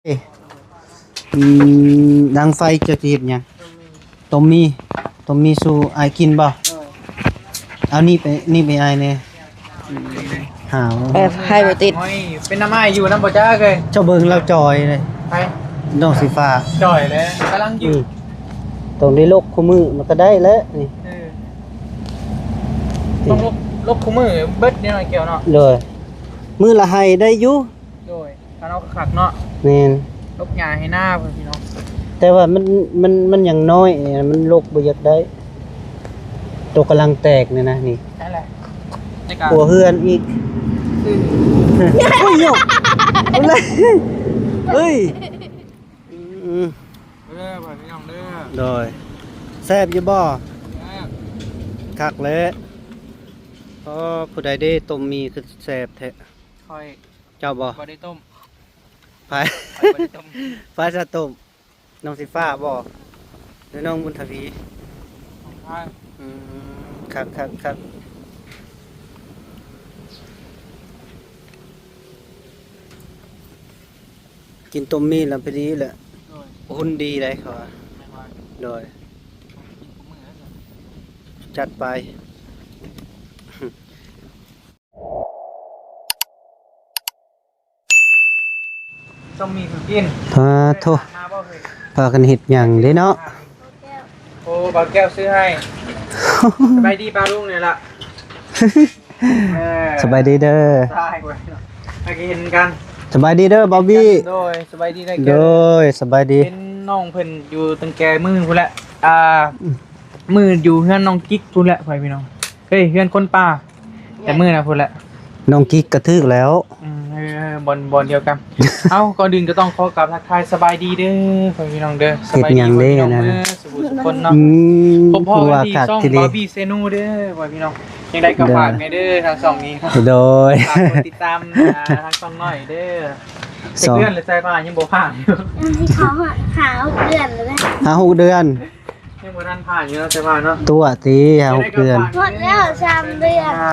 ເອີ ອືມ ດັງໄຟເຈົ້າຊິເຮັດຫຍັງ? ຕົ້ມໝີ່ ຕົ້ມໝີ່ສູ່ອ້າຍກິນບໍ່? ເອົາໜີບໄປ ໜີບໃຫ້ອ້າຍແດ່. ຫາວ ເອີ ໃຫ້ບໍ່ຕິດ ໂອ້ຍ ເປັນນຳອ້າຍຢູ່ນຳບໍ່ຈັກເອີຍ. ເຈົ້າເບິ່ງລາວຈ່ອຍເລີຍ ໃຜ? ນ້ອງສີຟ້າ ຈ່ອຍແລ້ວ ກຳລັງຢືນ ອືມ ຕ້ອງໄດ້ລົກຄູ່ມື້ ມັນກໍໄດ້ແຫຼະນີ້. ເອີ ຕ້ອງລົກ ລົກຄູ່ມື້ເບິດນີ້ເນາະ ແກ້ວເນາະ. ໂດຍ ມື້ລະໄຮ່ໄດ້ຢູ່. ໂດຍ ຄັນເອົາຄັກໆເນາະ. ແມ່ນ ລົກຫຍ້າໃຫ້ນາພຸ້ນພີ່ນ້ອງ. ແຕ່ວ່າມັນ ມັນ ມັນຍັງນ້ອຍ ມັນລົກບໍ່ຢາກໄດ້ ໂຕກຳລັງແຕກນີ້ນະ ນີ້ ນັ້ນແຫຼະ ໃນການ ຄົວເຮືອນອີກ. ອືມ ໂອ້ຍໂຍ ເອີຍ ອືມ ເດີ ພໍ່ແມ່ພີ່ນ້ອງເດີ. ໂດຍ ແຊບຢູ່ບໍ່? ແຊບ ຄັກແຫຼະ. ອໍ ຜູ້ໃດເດ້ຕົ້ມໝີ່ຄືແຊບແທ້? ຂ້ອຍ ເຈົ້າບໍ່? ບໍ່ໄດ້ຕົ້ມ ໃຜ? ຂ້ອຍບໍ່ໄດ້ຕົ້ມ ໃຜສະຕົ້ມ? ນ້ອງສີຟ້າບໍ່ ຫຼືນ້ອງບຸນທະວີ? ນ້ອງຊາຍ ອືມ ຄັກໆໆ. ກິນຕົ້ມໝີ່ແລ້ວພໍດີແຫຼະ. ໂດຍ ຫຸ່ນດີໄດ໋ເຂົາວ່າ. ແມ່ນວ່າ ໂດຍ ກິນທຸກມື້ແລ້ວ ຈັດໄປ. ຕ້ອງມີຄືກິນ ປາໂທ ມາບໍ່ເຮີ້ຍ ພາກັນເຮັດຫຍັງເດ້ເນາະ. ໂອ້ ບ່າວແກ້ວຊື້ໃຫ້. ສະບາຍດີປ້າລຸງນີ້ລະ. ເອີ ສະບາຍດີເດີ ໃຊ່ ໃຫ້ເຫັນກັນ. ສະບາຍດີເດີບອບບີ. ໂດຍ ສະບາຍດີເດີແກ້ວ. ໂດຍ ສະບາຍດີ. ເຫັນນ້ອງເພິ່ນຢູ່ຕັ້ງແຕ່ມື້ພຸ້ນແຫຼະ ອ່າ ອືມ ມື້ຢູ່ເຮືອນນ້ອງກິກພຸ້ນແຫຼະ ພໍ່ແມ່ພີ່ນ້ອງ ເອີຍ ເຮືອນຄົນປ່າ ແຕ່ມື້ນະພຸ້ນແຫຼະ. ນ້ອງກິກກະຖືກແລ້ວ. ອືມ ເອີ ເອີ ບ່ອນ ບ່ອນດຽວກັນ. ເອົ້າ ກ່ອນອື່ນກໍຕ້ອງຂໍກາບທັກທາຍສະບາຍດີເດີ ພໍ່ແມ່ພີ່ນ້ອງເດີ. ສະບາຍດີພໍ່ແມ່ພີ່ນ້ອງເດີ ສູ່ທຸກຄົນເນາະ. ອືມ ພົບພໍ້ກັນທີ່ຊ່ອງບາວບີແຊນແນວເດີ ພໍ່ແມ່ພີ່ນ້ອງ. ຈັ່ງໃດກໍຝາກແດ່ເດີ ທາງຊ່ອງນີ້. ໂດຍ ຝາກກົດຕິດຕາມ ອ່າ ທາງຊ່ອງນ້ອຍເດີ. ເຈັກເດືອນແລ້ວ ໃສ່ຜ້າຍັງບໍ່ຜ່ານຢູ່. ມັນຊິເຂົ້າຮອດຫ້າຫົກເດືອນແລ້ວເດ້. ຫ້າຫົກເດືອນ ຍັງບໍ່ທັນຜ່ານຢູ່ເນາະ ແຕ່ວ່າເນາະ ຕົວະຕິ ຫ້າຫົກເດືອນ. ຮອດແລ້ວສາມເດືອນ. ອ່າ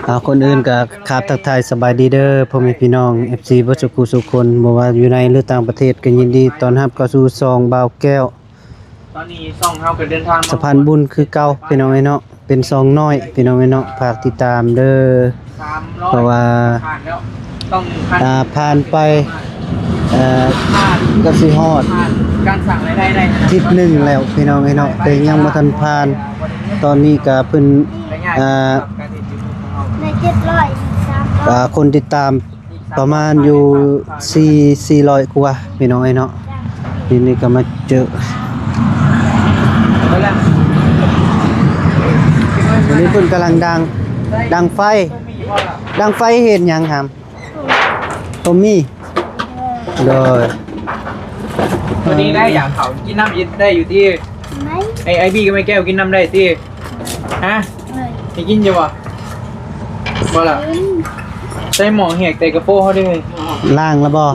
ເອົາ ກ່ອນອື່ນກໍຂາບທັກທາຍສະບາຍດີເດີ ພໍ່ແມ່ພີ່ນ້ອງ ເອັຟຊີ ເບິດສູ່ຜູ້ສູ່ຄົນ ບໍ່ວ່າຢູ່ໃນ ຫຼື ຕ່າງປະເທດ ກໍຍິນດີຕ້ອນຮັບເຂົ້າສູ່ຊ່ອງບ່າວແກ້ວ ຕອນນີ້ຊ່ອງເຮົາກໍເດີນທາງມາ ສະພານບຸນຄືເກົ່າ ພີ່ນ້ອງເອີຍເນາະ. ເປັນຊ່ອງນ້ອຍ ພີ່ນ້ອງເອີຍເນາະ ຝາກຕິດຕາມເດີ ສາມຮ້ອຍ ເພາະວ່າ ຜ່ານແລ້ວ ຕ້ອງຜ່ານ ອ່າ ຜ່ານໄປ ເອີ ກໍຊິຮອດ ຜ່ານການສ້າງລາຍໄດ້ໄດ້ ທິດໜຶ່ງແລ້ວ ພີ່ນ້ອງເອີຍເນາະ ແຕ່ຍັງບໍ່ທັນຜ່ານ. ຕອນນີ້ກໍເພິ່ນ ອ່າ ໄດ້ເຈັດຮ້ອຍ ອ່າ ຄົນຕິດຕາມ ປະມານຢູ່ສີ່ ສີ່ຮ້ອຍກວ່າ ພີ່ນ້ອງເອີຍເນາະ. ນີ້ ນີ້ກໍມາເຈີ ອັນນີ້ເພິ່ນກຳລັງດັງ ດັງໄຟ ດັງໄຟເຮັດຫຍັງຫຳ? ຕົ້ມໝີ່ ໂດຍ. ວັນນີ້ໄດ້ຢາກເຂົ້າກິນນ້ຳອີກໄດ້ຢູ່ຕິ? ໄອ້ ໄອ້ບີກັບໄອ້ແກ້ວກິນນ້ຳໄດ້ຕິ? ຮະ? ໄດ້ກິນຢູ່ບໍ່? ບໍ່ລະ ໃສ່ໝໍ້ແຫກແຕ່ກະໂປະເຮົາເດ້. ລ້າງແລ້ວບໍ່? ກະ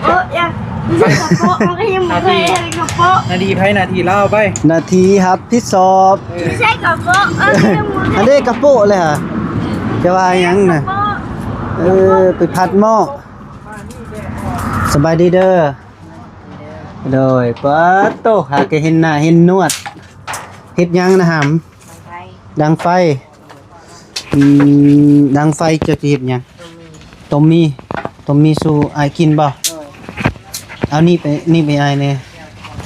ໂປະຍັງ ກະໂປະ ມັນກໍຍັງບໍ່ເຄີຍເຫັນກະໂປະ. ໜ້າທີ່ໃຜໜ້າທີ່ລາວໄປ ໜ້າທີ່ຮັບຜິດຊອບ. ເອີ ໃສ່ກະໂປະ ເອີ ອັນນີ້ກະໂປະເລີຍຫະ ຈະວ່າຫຍັງນະ? ເອີ ໄປຜັດໝໍ້. ສະບາຍດີເດີ. ໂດຍ ປາດໂຕ ຫາກະເຫັນໜ້າເຫັນໜວດ. ເຮັດຫຍັງນະຫຳ? ດັງໄຟ ດັງໄຟ. ອືມ ດັງໄຟເຈົ້າຊິເຮັດຫຍັງ? ຕົ້ມໝີ່ ຕົ້ມໝີ່ສູ່ອ້າຍກິນບໍ່? ເອົາໜີບໄປ ໜີບໃຫ້ອ້າຍແດ່.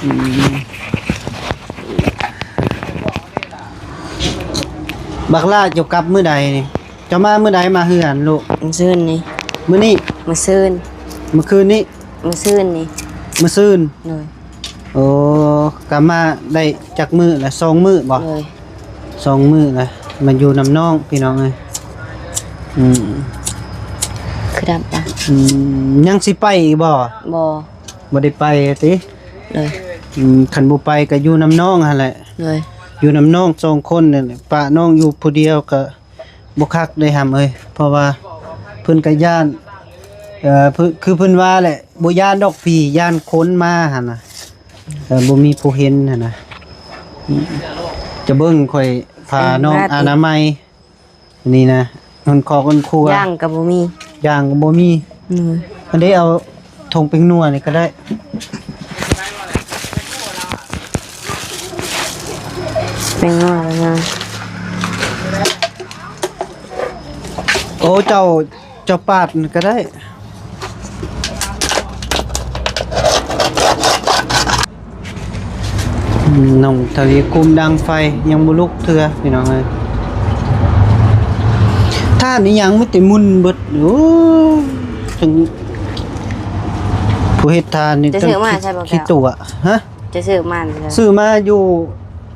ອືມ ບັກຫຼ້າ ເຈົ້າກັບມື້ໃດນີ້? ເຈົ້າມາມື້ໃດມາເຮືອນລູກ? ມື້ຊືນນີ້. ມື້ນີ້? ມື້ຊືນ. ມື້ຄືນນີ້? ມື້ຊືນນີ້. ມື້ຊືນ? ໂດຍ. ໂອ້ ກໍມາໄດ້ຈັກມື້ລະ? ສອງມື້ບໍ່? ໂດຍ. ສອງມື້ລະ ມາຢູ່ນຳນ້ອງ ພີ່ນ້ອງເອີຍ. ອືມ ຄືດຳປະ ອືມ ຍັງຊິໄປອີກບໍ່? ບໍ່ ບໍ່ໄດ້ໄປຕິ? ໂດຍ. ອືມ ຄັນບໍ່ໄປກໍຢູ່ນຳນ້ອງຫັ້ນແຫຼະ. ໂດຍ. ຢູ່ນຳນ້ອງສອງຄົນນີ້ແຫຼະ ປະນ້ອງຢູ່ຜູ້ດຽວກໍ ບໍ່ຄັກເດ້ຫຳເອີຍ ເພາະວ່າເພິ່ນກໍຢ້ານ ເອີ ຄືເພິ່ນວ່າແຫຼະ ບໍ່ຢ້ານດອກຜີ ຢ້ານຄົນມາຫັ້ນນະ ເອີ ບໍ່ມີຜູ້ເຫັນຫັ້ນນະ. ຈະເບິ່ງຂ້ອຍພານ້ອງອະນາໄມນີ້ນະ ຫົນຄອກຫົນຄົວ ຢ່າງກໍບໍ່ມີ ຢ່າງກໍບໍ່ມີ. ອືມ ອັນນີ້ເອົາຖົງແປ້ງນົວນີ້ກໍໄດ້ ແປ້ງນົວ ແປ້ງນົວ ໂອ້ ເຈົ້າ ເຈົ້າປາດກໍໄດ້. ອືມ ນ້ອງທະວີກຸ້ມດັງໄຟຍັງບໍ່ລຸກເທື່ອ ພີ່ນ້ອງເອີຍ. ທ່ານອີ່ຫຍັງມີແຕ່ໝຸ່ນເບິດ. ໂອ້ ເຖິງຜູ້ເຮັດທ່ານນີ້ ຈະຊື້ມາໃສ່ບໍ່ແກ້ວ? ຂີ້ຕົວະ ຮະ? ຈະຊື້ມາໃສ່? ຊື້ມາຢູ່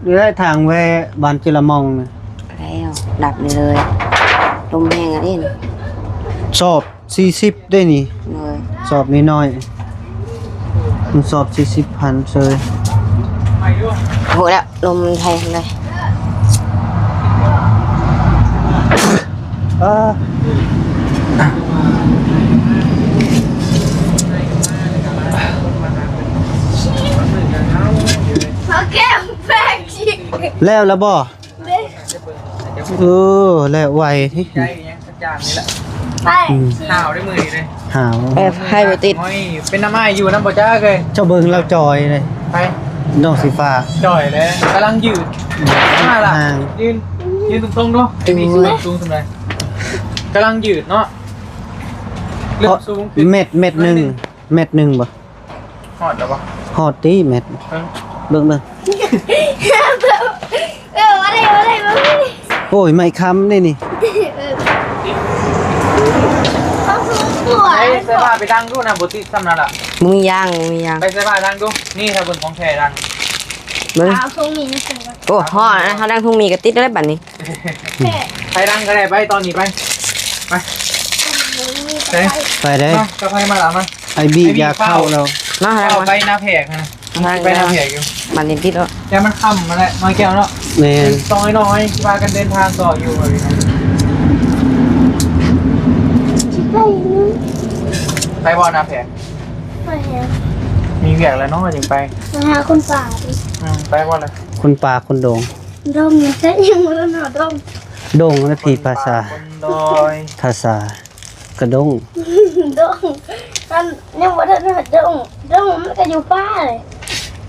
ຢູ່ໃນທາງແວ່ບ້ານຈິລະມ່ອງນະ. ແລ້ວ ດັບນີ້ເລີຍ ລົມແຮງອັນນີ້ນະ ຊອບ ສີ່ສິບເດ້ນີ້. ໂດຍ ສອບນ້ອຍໆ ມັນສອບສີ່ສິບພັນເຊີຍ. ໂຫ ແລ້ວລົມໄທເລີຍ. ເອີ ເອົາແກ້ວແປກອີກ ແລ້ວລະບໍ່? ເອີ ແລ້ວໄວຕິ. ໄປ ອືມ ຫາວໄດ້ມື້ນີ້ເດ້ ຫາວ ແບບໃຫ້ບໍ່ຕິດ. ໂອ້ຍ ເປັນນ້ຳອ້າຍຢູ່ນຳບໍ່ຈັກເອີຍ. ເຈົ້າເບິ່ງລາວຈ່ອຍເດ້ ໄປ ນ້ອງສີຟ້າ ຈ່ອຍແລ້ວ ກຳລັງຢືດ ມາລະ ຢືນ ຢືນຕົງໆ ເນາະ. ໄອ້ນີ້ສູງ ສູງສ່ຳໃດ? ກຳລັງຢືດເນາະ ເລື່ອງສູງຂຶ້ນ ແມັດ ແມັດໜຶ່ງ ແມັດໜຶ່ງບໍ່? ຮອດແລ້ວບໍ່? ຮອດຕິແມັດ ເບິ່ງ ເບິ່ງ ເບິ່ງ ເອີ ບໍ່ໄດ້ ບໍ່ໄດ້ ບໍ່ໄດ້. ໂອ້ຍ ໄມ້ຄ້ຳເດ້ນີ້. ເອີ ເອົາສວຍ ໄປເສື້ອຜ້າໄປດັງດູນະ ບໍ່ຕິດສ່ຳນັ້ນລະ. ບໍ່ມີຢາງ ບໍ່ມີຢາງ. ໄປເສື້ອຜ້າດັງດູ. ນີ້ ຖ້າເບິ່ງຂອງແທ້ດັງ ເບິ່ງ ເອົາຖົງໝີ່ມາໃສ່ກ່ອນ. ໂອ້ ຮອດ ເຮົາດັງຖົງໝີ່ກໍຕິດແລ້ວບັດນີ້. ໃຜດັງກໍໄດ້ ໄປຕອນນີ້ໄປ ໄປ ໄປ ໄປເດ້ ມາ ກັບໃຜມາລະ ມາ. ໄອ້ບີຢາກເຂົ້າແລ້ວ ມາ ເຂົ້າໄປນາແພກນະ ມາ ໄປນາແພກຢູ່. ບັດນີ້ຕິດແລ້ວ ແຕ່ມັນຄ່ຳມາແລ້ວ ນ້ອຍແກ້ວເນາະ. ແມ່ນ ຕ້ອງນ້ອຍ ຊິພາກັນເດີນທາງຕໍ່ຢູ່. ຊິໄປ ໄປບໍ່ນາແພກ? ໄປແລ້ວ ມີວຽກແລ້ວເນາະ ຈຶ່ງໄປ ໄປຫາຄົນປ່າຕິ. ອືມ ໄປບໍ່ລະ? ຄົນປ່າຄົນດົງ ດົງ ແຕ່ຍັງບໍ່ທັນຮອດດົງ. ດົງນະພີ່ ພາສາ ຄົນປ່າຄົນດອຍ ພາສາ ກະດົງ ດົງ ມັນຍັງບໍ່ທັນຮອດດົງ. ດົງມັນກໍຢູ່ປ່າເລີຍ.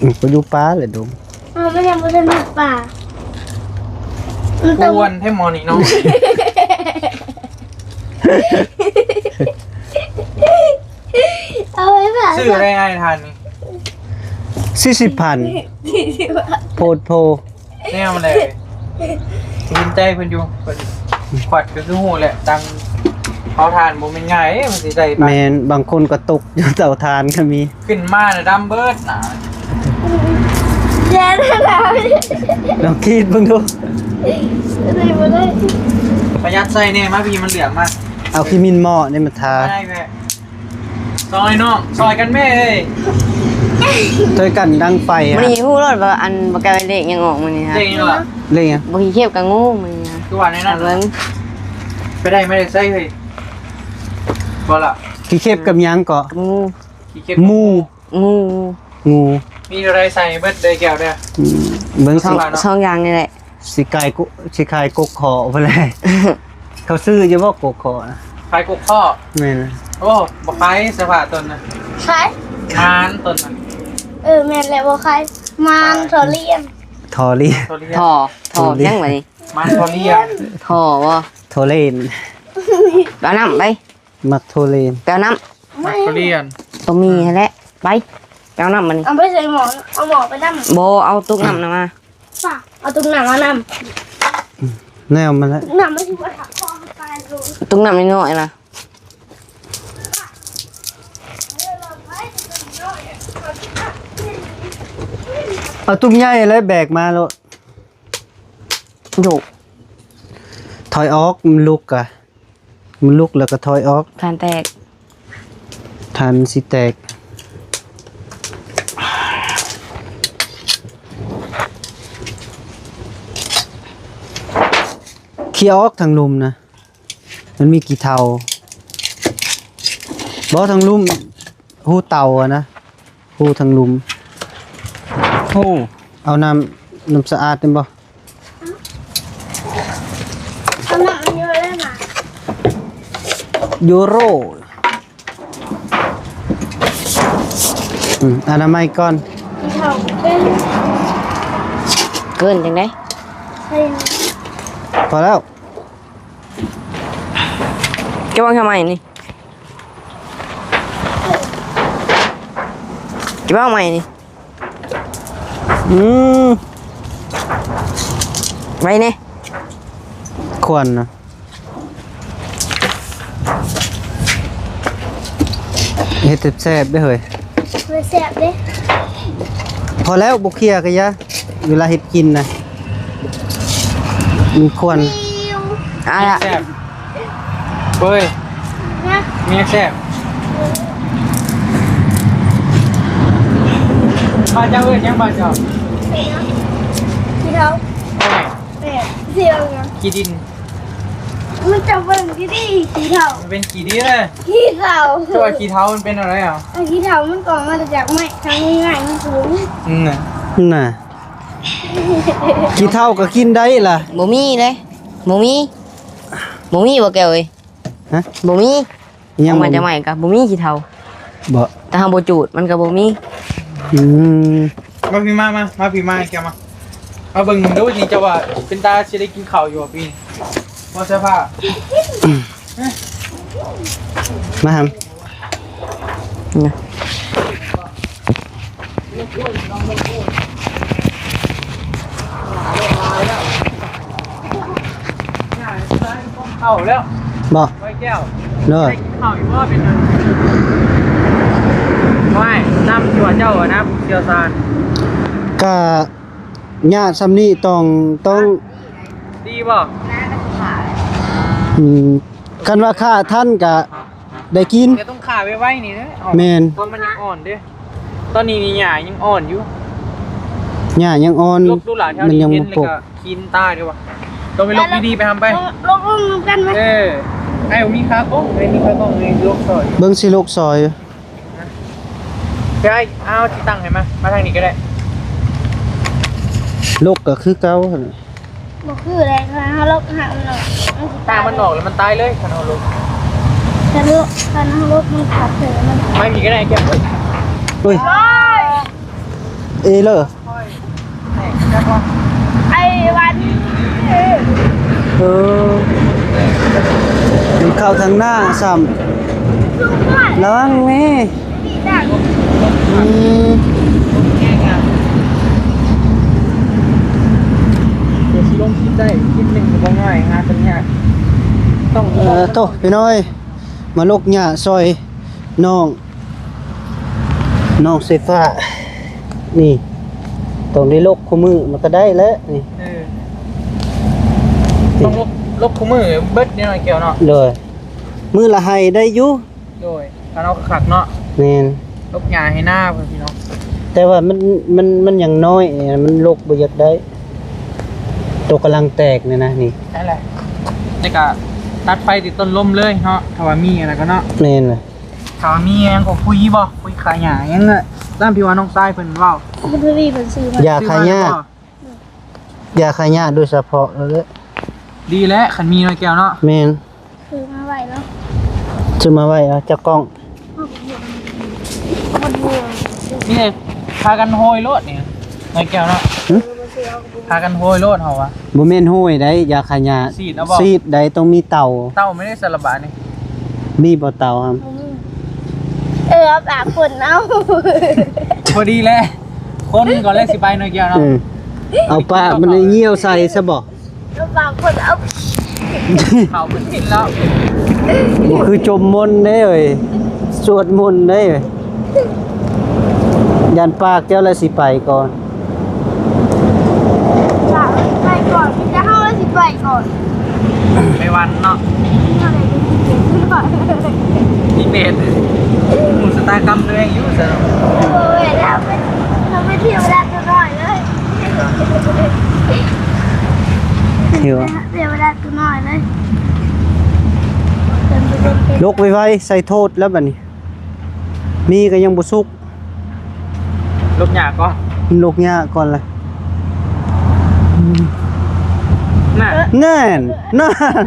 ອືມ ກໍຢູ່ປ່າແຫຼະດົງ. ເອີ ມັນຍັງບໍ່ທັນຮອດປ່າ. ມັນຕ້ອງ ກວນແທ້ໝໍນີ້ເນາະ. ເອົາໄວ້ວ່າ ຊື້ໄດ້ອ້າຍທ່ານນີ້ ສີ່ສິບພັນ ສີ່ສິບພັນ ໂພດໂພ. ແນວໃດ ເຫັນໃຈເພິ່ນຢູ່ ເພິ່ນຂວັດກໍຄືຮູ້ແຫຼະ ຕັງເຜົາຖ່ານບໍ່ແມ່ນງ່າຍເດ້ ມັນຊິໄດ້ປານ. ແມ່ນ ບາງຄົນກໍຕົກຢູ່ເຕົາຖ່ານກໍມີ. ຂຶ້ນມາແລ້ວດຳເບິດໜ້າ. ຢ່ານະ ລອງຄິດເບິ່ງດູ. ໄດ້ບໍ່ໄດ້ ປະຢັດໃສ່ແດ່ ມາພີ່ ມັນເຫຼືອງມາ. ເອົາຂີ້ໝິ່ນໝໍ້ນີ້ມາທາ. ໄດ້ແມ່. ຊ່ອຍນ້ອງ ຊ່ອຍກັນແມ່ເອີຍ ຊ່ອຍກັນດັງໄຟ. ມື້ນີ້ຮູ້ໂລດວ່າອັນບໍ່ໄກເລກຫຍັງອອກມື້ນີ້ຮະ. ເລກຫຍັງລະ? ເລກຫຍັງ? ບໍ່ຂີ້ເຂັບກັບງູມື້ນີ້ຮະ. ຄືວ່າແນວນັ້ນ ເບິ່ງ ໄປໄດ້ມາແຕ່ໃສເຮີ້ຍ? ບໍ່ລະ ຂີ້ເຂັບກັບຫຍັງເກາະ? ງູ. ຂີ້ເຂັບ ໝູ່ ງູ ງູ. ມີເທົ່າໃດໃສ່ເບິດເດີແກ້ວເດີ. ອືມ ເບິ່ງ ສອງ ສອງຢ່າງນີ້ແຫຼະ. ຊິຂາຍກົກ ຊິຂາຍກົກຂໍພຸ້ນແຫຼະ. ເຂົາຊື້ຢູ່ບໍ່ກົກຂໍນະ? ຂາຍກົກຂໍ? ແມ່ນ. ໂອ້ ບໍ່ຂາຍສະພາຕົນນະ. ຂາຍ ໝານຕົນນະ. ເອີ ແມ່ນແຫຼະ ບໍ່ຂາຍ ໝານທໍ່ລຽນ ທໍ່ລຽນ ທໍ່ລຽນ ທໍ່ ທໍ່ຫຍັງວະນີ້? ໝານທໍ່ລຽນ ທໍ່ບໍ່? ໂທເລນ. ໄປເອົານ້ຳໄປ. ມັກໂທເລນ ໄປເອົານ້ຳ. ໝາກທຸລຽນ ຕົວໝີ່ຫັ້ນແຫຼະ. ໄປ ໄປເອົານ້ຳມານີ້. ເອົາໄປໃສ່ໝໍ້ ເອົາໝໍ້ໄປນຳ. ບໍ່ ເອົາຕຸກນ້ຳນະມາ. ປ້າ ເອົາຕຸກນ້ຳມານຳ. ແນວມັນແຫຼະ ນ້ຳມັນຊິບໍ່ທັກຄອເຮົາຕາຍໂລດ. ຕຸກນ້ຳນ້ອຍໆນະ. ເອົາຕຸກໃຫຍ່ແລ້ວແບກມາໂລດ. ໂດ ຖອຍອອກ ມັນລຸກກະ. ມັນລຸກແລ້ວກໍຖອຍອອກ. ຖ່ານແຕກ ຖ່ານມັນຊິແຕກ. ເຄຍອອກທາງລຸ່ມນະ ມັນມີຂີ້ເຖົ້າ. ບໍ່ ທາງລຸ່ມ ຮູເຕົາອະນະ. ຮູທາງລຸ່ມ. ໂອ້ ເອົານ້ຳ ນ້ຳສະອາດນີ້ບໍ່? ເອົານ້ຳຢູ່ເລີຍນະ ຢູໂຣ. ອືມ ອະນາໄມກ່ອນ. ເປັນ ເກີນຈັ່ງໃດ? ພໍແລ້ວ. ເກັບອອກທຳໄມນີ້? ເກັບອອກໃໝ່ນີ້. ອືມ ໄວ້ແດ່ ຄວັນນະ. ເຮັດແຊບໆເດ້ເຮີ້ຍ. ເອີ ແຊບເດ້. ພໍແລ້ວ ບໍ່ເຄຍກະຢ່າ ເວລາເຮັດກິນນະ ມັນຄວັນ. ເອົາລະ ແຊບເວີຍ ນະ ມີແຊບ. ບ້ານເຈົ້າເອີ້ນຫຍັງ ບ້ານເຈົ້າ? ຂີ້ເຖົາ. ໂອ້ຍ ແມ່ນ ຂີ້ເຖົາຫຍັງ? ຂີ້ດິນ. ມັນຈະເບິ່ງດີໆ ຂີ້ເຖົາ ມັນເປັນຂີ້ດີເລີຍ ຂີ້ເຖົາ. ເຈົ້າວ່າຂີ້ເຖົາມັນເປັນແນວໃດອະ? ເອີ ຂີ້ເຖົາມັນກໍມາຈາກໄມ້ ທາງງ່າຍໆ ມັນສູງ. ອືມ ນະ ນະ ຂີ້ເຖົາກໍກິນໄດ້ລະ? ບໍ່ມີເດ້ ບໍ່ມີ ບໍ່ມີບໍ່ແກ້ວເອີຍ. ຮະ? ບໍ່ມີ. ຍັງ ອອກມາຈາກໄມ້ກໍບໍ່ມີຂີ້ເຖົາ. ບໍ່ ແຕ່ເຮົາບໍ່ຈູດ ມັນກໍບໍ່ມີ. ອືມ ມາພີ້ ມາ ມາ ມາພີ້ ມາແກ້ວ ມາ ມາເບິ່ງດູນີ້ ເຈົ້າວ່າເປັນຕາຊິໄດ້ກິນເຂົ້າຢູ່ບໍ່ປີນີ້? ບໍ່ເສື້ອຜ້າ ມາຫຳ ນະ. ເຂົ້າແລ້ວ ບໍ່ ໄວ້ແກ້ວ ໂດຍ ໄດ້ກິນເຂົ້າຢູ່ບໍ່? ເປັນຫຍັງ? ໂອ້ຍ ນຳຕົວເຈົ້ານະ ຜູ້ຊ່ຽວຊານ. ກະຫຍ້າຊ່ຳນີ້ຕ້ອງ ຕ້ອງ ດີບໍ່? ອືມ ຄັນວ່າຂ້າທັນກະ ໄດ້ກິນ ແຕ່ຕ້ອງຂ້າໄວໆນີ້ເດີ. ແມ່ນ ຕອນມັນຍັງອ່ອນເດ້ ຕອນນີ້ນີ້ຫຍ້າຍັງອ່ອນຢູ່ ຫຍ້າຍັງອ່ອນ ລົກດູຫຼາຍແຖວນີ້ ມັນຍັງບໍ່ປົກ ຂີ້ຕາຍເດ້ວ່າ. ຕ້ອງໄປລົກດີໆ ໄປຫຳໄປ ລົກ ລົກນຳກັນໄປ. ເອີ ອ້າຍບໍ່ມີຂາກົງ ໄປມີຂາກົງ ໄປລົກຊ່ອຍ ເບິ່ງຊິລົກຊ່ອຍ. ໄປ ເອົາທີ່ຕັ້ງໃຫ້ມາ ມາທາງນີ້ກໍໄດ້ ລົກກໍຄືເກົ່າຫັ້ນ. ບໍ່ຄືໃດ ຄັນເຮົາລົກຫາກມັນອອກ ມັນຊິຕາຍ ຖ້າມັນອອກແລ້ວມັນຕາຍເລີຍ ຄັນເຮົາລົກ ຄັນລົກ ຄັນເຮົາລົກມັນຂາດເສີນມັນ ໄມ້ນີ້ກໍໄດ້ແກ້ວ. ໂອ້ຍ ໂອ້ຍ ເອເລີ ໄອ້ວັນ ເອີ ມັນເຂົ້າທາງໜ້າຊ້ຳ ລະວັງແມ່. ອືມ ດຽວຊິລົງຄລິບໄດ້ ຄລິບໜຶ່ງກໍບໍ່ງ່າຍ ຫາກັນຍາກ ຕ້ອງ ເອີ ໂທ້ ພີ່ນ້ອງເອີຍ ມາລົກຫຍ້າຊ່ອຍນ້ອງ ນ້ອງສາຍຟ້າ ນີ້ ຕ້ອງໄດ້ລົກຄູ່ມື້ ມັນກໍໄດ້ແຫຼະນີ້. ເອີ ຕ້ອງລົກ ລົກຄູ່ມື້ເບິດນີ້ ນ້ອຍແກ້ວເນາະ. ໂດຍ ມື້ລະໄຮ່ໄດ້ຢູ່. ໂດຍ ຄັນເອົາຄັກໆເນາະ. ແມ່ນ ລົກຫຍ້າໄຮ່ນາພຸ້ນພີ່ນ້ອງ ແຕ່ວ່າມັນ ມັນ ມັນຍັງນ້ອຍ ມັນລົກບໍ່ຢາກໄດ້ ໂຕກຳລັງແຕກນີ້ນະ ນີ້ ນັ້ນແຫຼະ. ແລ້ວກະຕັດໄຟຕິດຕົ້ນລົມເລີຍເນາະ ຖ້າວ່າມີອັນນັ້ນກໍເນາະ. ແມ່ນລະ ຖ້າວ່າມີຫຍັງກໍປຸຍບໍ່ ປຸຍຂ້າຫຍ້າຫຍັງນະ ຕາມທີ່ວ່ານ້ອງຊາຍເພິ່ນເວົ້າ ມັນທະວີເພິ່ນຊື້ມາ ຢາຂ້າຫຍ້າ ຢາຂ້າຫຍ້າໂດຍສະເພາະເລີຍ. ດີແຫຼະ ຄັນມີ ນ້ອຍແກ້ວເນາະ. ແມ່ນ ຊື້ມາໄວ້ເນາະ ຊື້ມາໄວ້ເນາະ ຈັກກ່ອງ. ນີ້ ພາກັນໂຮຍໂລດນີ້ ນ້ອຍແກ້ວເນາະ. ຫຶ? ພາກັນໂຮຍໂລດເຮົາວ່າ. ບໍ່ແມ່ນໂຮຍໃດ ຢາຂ້າຫຍ້າ ສີດເອົາບໍ່? ສີດໃດ ຕ້ອງມີເຕົາ. ເຕົາແມ່ນໃດ ສາລະບາດນີ້ ມີບໍ່ເຕົາຫັ້ນ? ບໍ່ມີ. ເອີ ເອົາປາກຄົນເອົາ ພໍດີແຫຼະ ຄົນກ່ອນແລ້ວຊິໄປ ນ້ອຍແກ້ວເນາະ. ເອີ ເອົາປາກມັນຍ່ຽວໃສ່ຊະບໍ່? ເອົາປາກຄົນເອົາ ເຂົາເປັນພິດແລ້ວ ບໍ່ຄືຈົມມົນເດ້ເອີຍ ສວດມົນເດ້ເອີຍ. ຢ້ານປາກເຈົ້າລະຊິໄປກ່ອນ ໄປກ່ອນ ມີແຕ່ເຮົາລະຊິໄປກ່ອນ ໄປວັນເນາະ. ມີເບດ ຮູ້ຊະຕາກຳຕົວເອງຢູ່ຊະ. ໂອ້ຍ ເຮົາເປັນ ເຮົາເປັນເທວະດາຕົວນ້ອຍເລີຍ ເທວະ ເທວະດາ ນ້ອຍເລີຍ ລົກໄວໆ ໃສ່ໂທດແລ້ວບັດນີ້ ມີກໍຍັງບໍ່ສຸກ ລົກຫຍ້າກ່ອນ ລົກຫຍ້າກ່ອນລະ. ນັ້ນ ນັ້ນ ນັ້ນ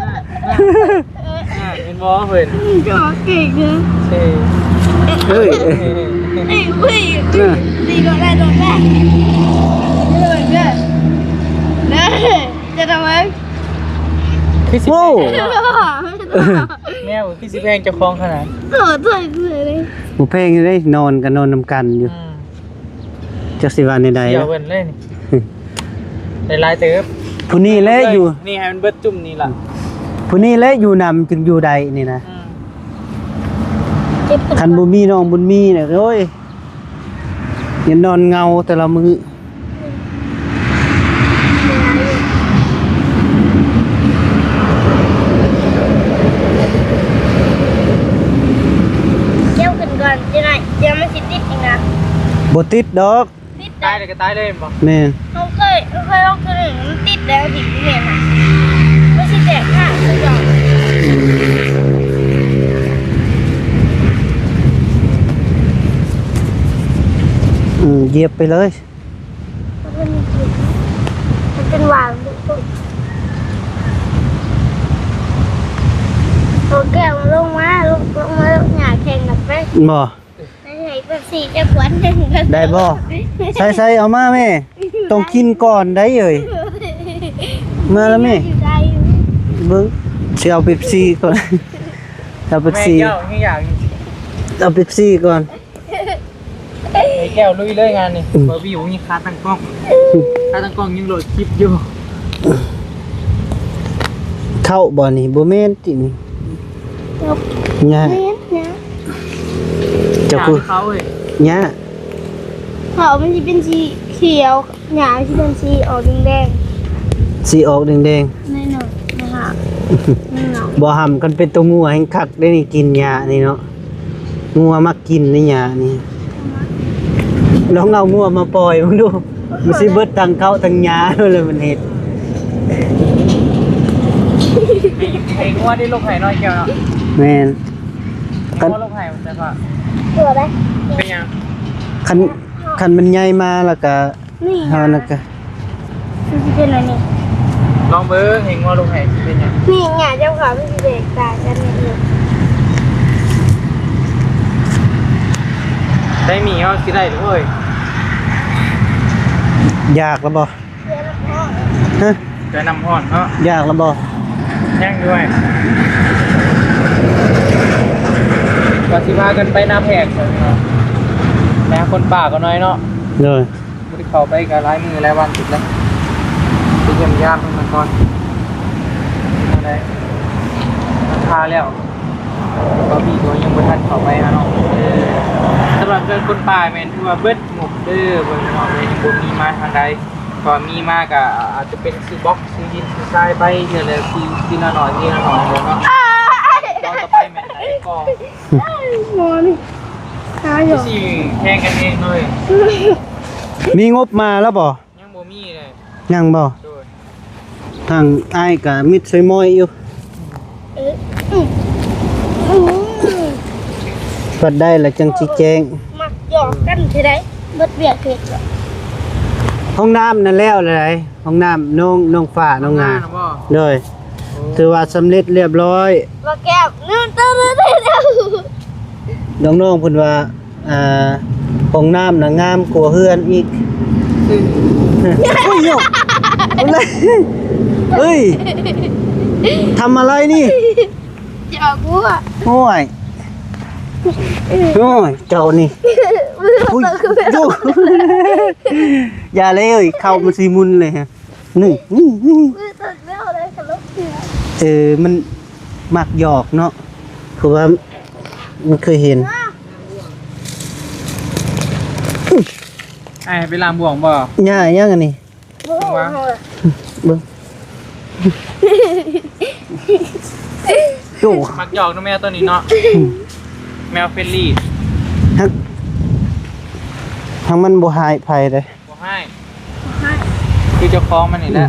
ເຫັນບໍ່ເພິ່ນ ຈອກເກັ່ງເດີ ເອີ ເອີຍ. ເອີຍ ອຸ້ຍ ເອີ ຕີກ່ອນໄດ້ ໂດນແລ້ວ ເດີ ເດີ ເດີ ຈະທຳໄມ? ຄືຊິ ໂອ້ ແມວຄືຊິແພງເຈົ້າຂອງຂະໜາດ ໂອ້ ໂອ້ຍ ບໍ່ແພງເດ້ ນອນກໍນອນນຳກັນຢູ່. ອືມ ຈັກຊິວ່າແນວໃດ ສຽວເພິ່ນເລີຍນີ້ ໄດ້ຫຼາຍເຕີບ. ຜູ້ນີ້ແຫຼະຢູ່ ນີ້ໃຫ້ມັນເບິດຈຸ່ມນີ້ລະ ຜູ້ນີ້ແຫຼະຢູ່ນຳຈຶ່ງຢູ່ໄດ້ນີ້ນະ. ອືມ ຄັນບໍ່ມີນ້ອງບຸນມີນະ ໂອ້ຍ ຍັງນອນເຫງົາແຕ່ລະມື້. ແກ້ວຂຶ້ນກ່ອນ ຈັ່ງໃດ ດຽວມັນຊິຕິດອີກນະ. ບໍ່ຕິດດອກ ຕິດ ຕາຍແລ້ວກໍຕາຍເລີຍແມ່ນບໍ່? ແມ່ນ ເຮົາເຄີຍ ເຮົາເຄີຍລອງຂຶ້ນ ມັນຕິດແລ້ວ ທີ່ແມ່ນນະ ມັນຊິແຕກຂາດຄືດອກ. ອືມ ຢຽບໄປເລີຍ ມັນເປັນ ມັນເປັນຫວານ ໂອເຄ ລົງມາ ລົງ ລົງມາ ຫຍ້າແຂ່ງກັນໄປ ບໍ່? ໃຫ້ເປັບຊີຈັກຂວດໜຶ່ງ ໄດ້ບໍ່? ໃສ່ໆ ເອົາມາແມ່ ຕ້ອງກິນກ່ອນໄດ໋ເອີຍ ມາລະແມ່ ເບິ່ງ ຊິເອົາເປັບຊີກ່ອນ ເອົາເປັບຊີ ແມ່ເຈົ້າຍັງຢາກຢູ່ ເອົາເປັບຊີກ່ອນ. ໃຫ້ແກ້ວລຸຍເລີຍງານນີ້ ອືມ ບໍ່ວິວມີຄາຕັ້ງກ້ອງ ຄາຕັ້ງກ້ອງຍັງໂຫຼດຄລິບຢູ່. ເຂົ້າບໍ່ນີ້? ບໍ່ແມ່ນຕິນີ້ ຫຍ້າ ແມ່ນຫຍ້າ ເຈົ້າຄື ຫຍ້າ ເຂົ້າເອີຍ ຫຍ້າ ເຂົ້າມັນຊິເປັນສີຂຽວ ຫຍ້າຊິເປັນສີອອກແດງໆ ສີອອກແດງໆ ໜ້ອຍໆ ນະ ບໍ່ຫຳ ຄັນເປັນໂຕງົວແຮ່ງຄັກເດ້ນີ້ ກິນຫຍ້ານີ້ເນາະ. ງົວມັກກິນໃນຫຍ້ານີ້ ລອງເອົາງົວມາປ່ອຍເບິ່ງດູ ມັນຊິເບິດທັງເຂົ້າທັງຫຍ້າແລ້ວມັນເຮັດ ໃຫ້ງົວໄດ້ລົກໄຫ້ໜ້ອຍແກ້ວເນາະ. ແມ່ນ ໃຫ້ງົວລົກໄຫ້ ແຕ່ວ່າ ຕົວໃດ ເປັນຫຍັງ ຄັນ ຄັນມັນໃຫຍ່ມາແລ້ວກະ ນີ້ຫຍ້າ ເຮົານັ້ນກະ ມັນຊິເປັນອັນນີ້ ລອງເບິ່ງ ໃຫ້ງົວລົງໃຫ້ຊິເປັນຫຍັງ ນີ້ຫຍ້າເຈົ້າຂາວ ມັນຊິແຕກຕ່າງກັນນີ້ເອີຍ ໄດ້ໝີເຮົາຊິໄດ້ເດີເວີຍ ຢາກແລ້ວບໍ່? ຮະ? ເກືອນ້ຳຮ້ອນເນາະ ຢາກແລ້ວບໍ່? ຍັງຢູ່ເວີຍ ວ່າຊິພາກັນໄປນາແພກເນາະ ໄປຫາຄົນປ່າກໍໜ້ອຍເນາະ ໂດຍ. ບໍ່ໄດ້ເຂົ້າໄປກໍຫຼາຍມື້ຫຼາຍວັນຕິດແລ້ວ ໄປຢ້ຽມຢາມເພິ່ນກ່ອນ ແນວໃດ ມັນຄາແລ້ວ ບາບີກໍຍັງບໍ່ທັນເຂົ້າໄປຫາເນາະ ເອີ ສຳລັບເຮືອນຄົນປ່າແມ່ນຖືວ່າເບິດໝົດເດີ ເບິ່ງເນາະ ຍັງບໍ່ມີມາທາງໃດ ກໍມີມາກໍອາດຈະເປັນຊື້ບລັອກ ຊື້ຫີນ ຊື້ຊາຍໄປເທື່ອລະ ທີລະໜ້ອຍ ທີລະໜ້ອຍເນາະ ຕໍ່ໄປແມ່ນຫຼາຍກໍ ໝໍນີ້ ຫາຢູ່ ຊິແຂ່ງກັນເອງເລີຍ ມີງົບມາແລ້ວບໍ່? ຍັງບໍ່ມີເລີຍ ຍັງບໍ່? ໂດຍ ທາງອ້າຍກະມິດຊ່ອຍມ້ອຍຢູ່ ເອີ ອືມ ອືມ ພັດໄດ້ລະຈັ່ງຊິແຈ້ງ ມັກຫຍອກກັນເທື່ອໃດ ເບິດວຽກເຮັດແລ້ວ ຫ້ອງນ້ຳນັ້ນແລ້ວແລ້ວໃດ ຫ້ອງນ້ຳນ້ອງ ນ້ອງຟ້າ ນ້ອງງາ ຫ້ອງນ້ຳນະບໍ່? ໂດຍ ໂອ້ ຖືວ່າສຳເລັດລຽບຮ້ອຍ ບໍ່ແກ້ວ ນ້ອງໆເພິ່ນວ່າ ອ່າ ຫ້ອງນ້ຳນະງາມກວ່າເຮືອນອີກ ອືມ ໂອ້ຍ ໂຍກ ເຮີ້ຍ ທຳອະໄລນີ້? ຈອກຫົວ ໂອ້ຍ ໂອ້ຍ ເຈົ້ານີ້ ອຸ້ຍ ໂຍກ ຢ່າເລີຍ ເຂົ້າມັນຊິໝຸນເລີຍ ນີ້ ນີ້ ນີ້ ເອີ ມັນມັກຫຍອກເນາະ ເພາະວ່າມັນເຄີຍເຫັນ ອ້າຍໄປລ້າງບ່ວງບໍ່? ຫຍ້າຫຍັງອັນນີ້? ເບິ່ງ ໂອ້ ມັກຫຍອກເນາະແມວໂຕນີ້ເນາະ ແມວເຟຣນລີ ຫາກ ຫາກມັນບໍ່ຮ້າຍໃຜເດ້. ບໍ່ຮ້າຍ ຄືເຈົ້າຂອງມັນນີ້ແຫຼະ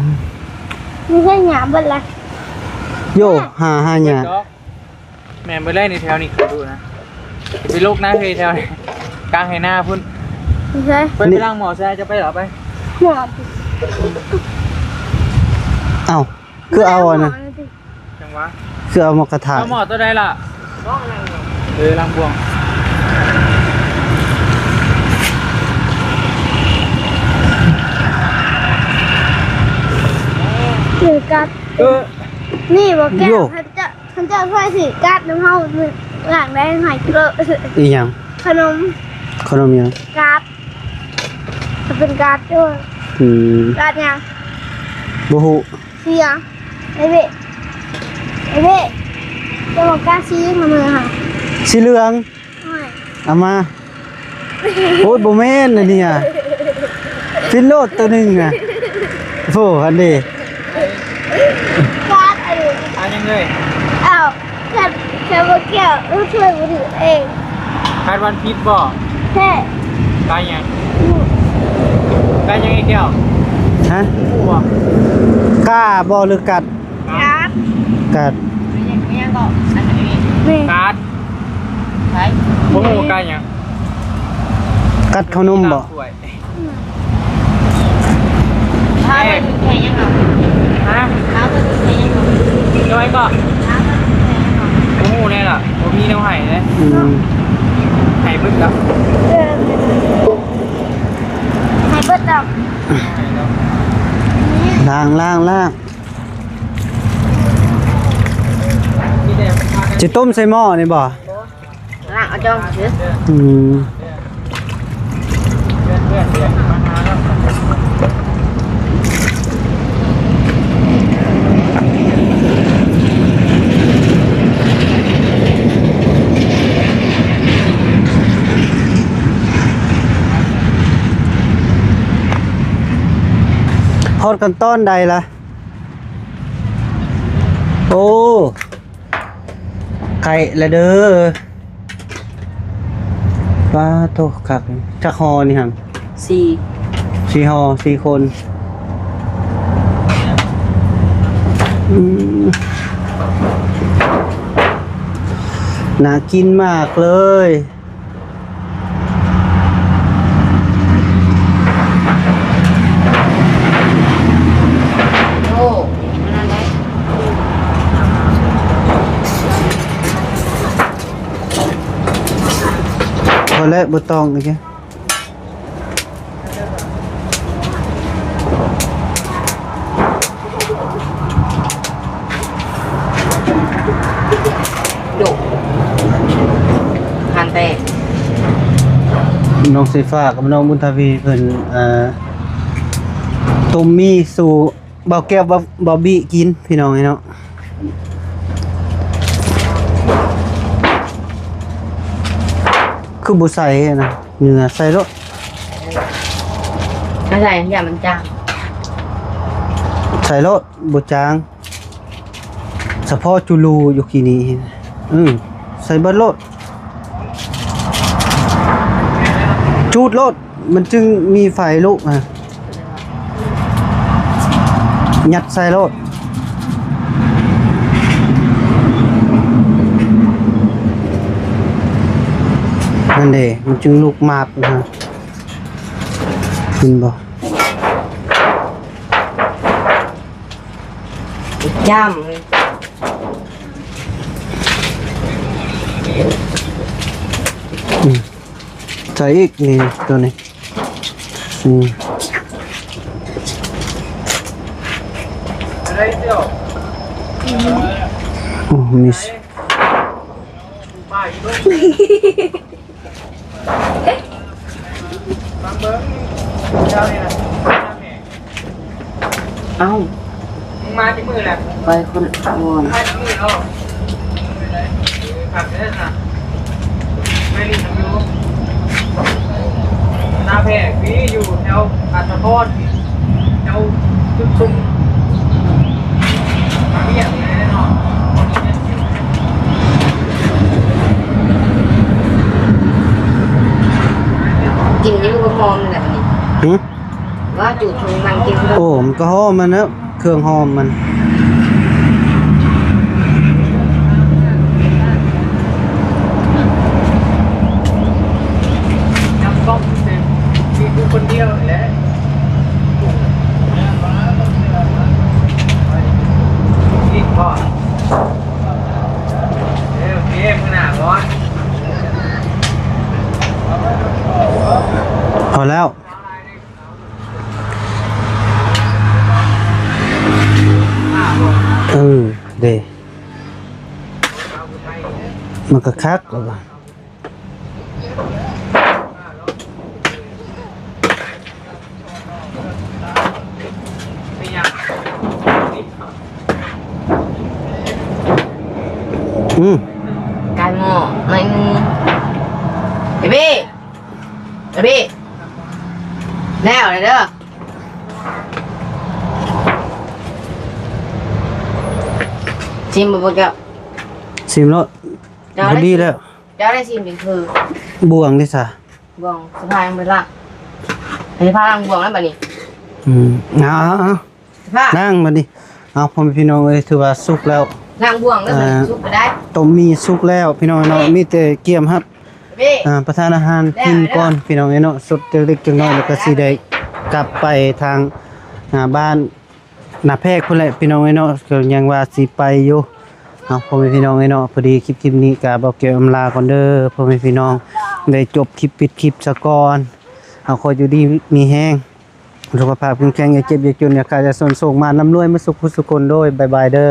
ອືມ ມີໃຫ້ຫຍ້າເບິດລະ ໂຢ ຫາ ຫາຫຍ້າ ແມ່ນເບິດແລ້ວນີ້ ແຖວນີ້ເຂົາດຸນະ ໄປລົກນະເຮີຍ ແຖວນີ້ ກາງໄຮ່ນາພຸ້ນ ໄປ ໄປລ້າງໝໍ້ໃສ່ ຈະໄປເອົາໄປ ໝໍ້ ເອົ້າ ຄືເອົາອັນນັ້ນ ຈັ່ງຫວະ ຄືເອົາໝໍ້ກະທະ ເອົາໝໍ້ໂຕໃດລະ ເອີ ລ້າງບ່ວງ ເອີ ນີ້ບໍ່ແກ້ວ ໂຍ ເຂົາເຈົ້າ ເຂົາເຈົ້າຊ່ວຍຖືກາດນຳເຮົາ ລ້າງໄດ້ໃຫ້ເລີຍ ອີຫຍັງ? ຂະໜົມ ຂະໜົມຫຍັງ? ກາດ ເປັນກາດຢູ່ ອືມ ກາດຫຍັງ? ບໍ່ຮູ້ ສີຫຍັງ? ໄອ້ເວ ໄອ້ເວ ເຈົ້າບອກກາດສີຫຍັງນຳມືຫັ້ນ? ສີເຫຼືອງ ໂອ້ຍ ເອົາມາ ໂອ້ຍ ບໍ່ແມ່ນອັນນີ້ອະ ຟິນໂລດໂຕໜຶ່ງນະ ໂອ້ ອັນນີ້ ກາດອັນນີ້ ກາດຫຍັງເອີຍ? ອ້າວ ກາດ ກາດບໍ່ແກ້ວ ເອີ ຊ່ວຍບໍ່ຖືກເອງ ກາດວັນພີດບໍ່? ແທ້ ກາດຫຍັງ? ກາດຫຍັງອີກແກ້ວ? ຮະ? ຮູ້ບໍ່? ກ້າບໍ່ ຫຼື ກັດ? ກາດ ກາດ ອີຫຍັງ ອີຫຍັງກໍ ອັນນີ້ ນີ້ ກາດ ໃສ ບໍ່ຮູ້ວ່າກາດຫຍັງ ກັດເຂົ້ານົມບໍ່? ຖ້າເພິ່ນແຂ່ງຫຍັງເນາະ ຮະ? ຖ້າເພິ່ນແຂ່ງຫຍັງເນາະ ນ້ອຍກໍ ຖ້າເພິ່ນແຂ່ງຫຍັງເນາະ ບໍ່ຮູ້ແນ່ລະ ບໍ່ມີແນວໃຫ້ເດ້ ອືມ ໃຫ້ເບິດລະ ໃຫ້ເບິດລະ ລ້າງ ລ້າງ ລ້າງ ຊິຕົ້ມໃສ່ໝໍ້ນີ້ບໍ່? ລ້າງເອົາຈ່ອງຊື່ ອືມ ຮອດຂັ້ນຕອນໃດລະ? ໂອ້ ໃກ້ລະເດີ ປາໂທ້ ຄັກ ຈັກຫໍ່ນີ້ຫັ້ນ? ສີ່ ສີ່ຫໍ່ ສີ່ຄົນ ອືມ ໜ້າກິນມາກເລີຍ. ໂອ້ ພໍແລ້ວ ບໍ່ຕ້ອງອີກ. ດຸ ຫັ້ນແຕ່ ນ້ອງສີຟ້າກັບນ້ອງບຸນທະວີເພິ່ນ ເອີ ຕົ້ມໝີ່ສູ່ບ່າວແກ້ວ ບ່າວ ບ່າວບິກິນ ພີ່ນ້ອງເອີຍເນາະ. ຄືບໍ່ໃສ່ນະ ເນື້ອໃສ່ໂລດ ໃສ່ ຢ່າມັນຈາງ ໃສ່ໂລດ ບໍ່ຈາງ ສະເພາະຈູລູຢູ່ກີ້ນີ້ ອື ໃສ່ເບິດໂລດ ຈູດໂລດ ມັນຈຶ່ງມີໄຟລຸກນະ. ຍັດໃສ່ໂລດ ນັ້ນເດ ມັນຈຶ່ງລຸກມາບນະ ເຫັນບໍ່? ຈ້ຳເລີຍ ອືມ ໃສ່ອີກນີ້ ໂຕນີ້ ອືມ ໂອ້ ມີ ເອົ້າ ມາຈັກມື້ແລ້ວ ໄປຄົນລະບ່ອນ ມາຈັກມື້ແລ້ວ ຄັກເດີນະ ໄປຫຼິ້ນນຳຢູ່ ໜ້າແພກນີ້ ຢູ່ແຖວອັດສະພອນ ເຈົ້າຈຸດຊຸມ ມາວຽກແລ້ວເນາະ ກິນຢູ່ບໍ່ພໍແລ້ວນີ້ ຫື? ວ່າຈູດຊົງມັນກິນ ໂອ້ ມັນກໍຫອມມັນນະ ເຄື່ອງຫອມມັນ ຈຳກ້ອງເປັນ ມີກູຄົນດຽວນີ້ແຫຼະ ອີກບໍ່? ໂອເຄ ມື້ໜ້າກ່ອນ ພໍແລ້ວ. ຄັກ ລະວ່າ. ອືມ ກາຍໝໍ້ໜ້ອຍໜຶ່ງ ເອບີ ເອບີ ແລ້ວເດີ ຊິມບໍ່ພວກເຈົ້າ? ຊິມໂລດ ເຈົ້າ ພໍດີແລ້ວ ເຈົ້າໄດ້ຊິມເປັນຄື ບ່ວງເດ້ຊະ ບ່ວງສະພາຍັງບໍ່ໄດ້ລ້າງ ໃຫ້ພາລ້າງບ່ວງແລ້ວບັດນີ້ ອືມ ເອົາໆໆ ສະພາ ລ້າງບັດນີ້ ເອົາ ພໍ່ແມ່ພີ່ນ້ອງເອີຍ ຖືວ່າສຸກແລ້ວ ລ້າງບ່ວງແລ້ວ ອ່າ ສຸກກໍໄດ້ ຕົ້ມໝີ່ສຸກແລ້ວພີ່ນ້ອງເນາະ ນີ້ ມີແຕ່ກຽມຮັບ ນີ້ ອ່າ ປະທານອາຫານ ແລ້ວ ກິນກ່ອນ ແລ້ວ ພີ່ນ້ອງເອີຍເນາະ ສົດເລັກໆ ນ້ອຍໆ ແລ້ວກໍຊິໄດ້ກັບໄປທາງ ອ່າ ບ້ານ ໜ້າແພກພຸ້ນແຫຼະພີ່ນ້ອງເອີຍເນາະ ກໍຍັງວ່າຊິໄປຢູ່ ເອົາ ພໍ່ແມ່ພີ່ນ້ອງເອີຍເນາະ ພໍດີຄລິບ ຄລິບນີ້ກະບໍ່ແກ້ວອຳລາກ່ອນເດີ ພໍ່ແມ່ພີ່ນ້ອງ ໄດ້ຈົບຄລິບ ປິດຄລິບຊະກ່ອນ ເອົາ ຂໍຢູ່ດີມີແຮງ ສຸຂະພາບເຂັ້ມແຂງ ຢ່າເຈັບຢ່າຈົນ ຢ່າຂາດຢ່າຈົນ ໂຊກໝານລ່ຳລວຍມາສູ່ຜູ້ສູ່ຄົນ ໂດຍ ບາຍບາຍເດີ.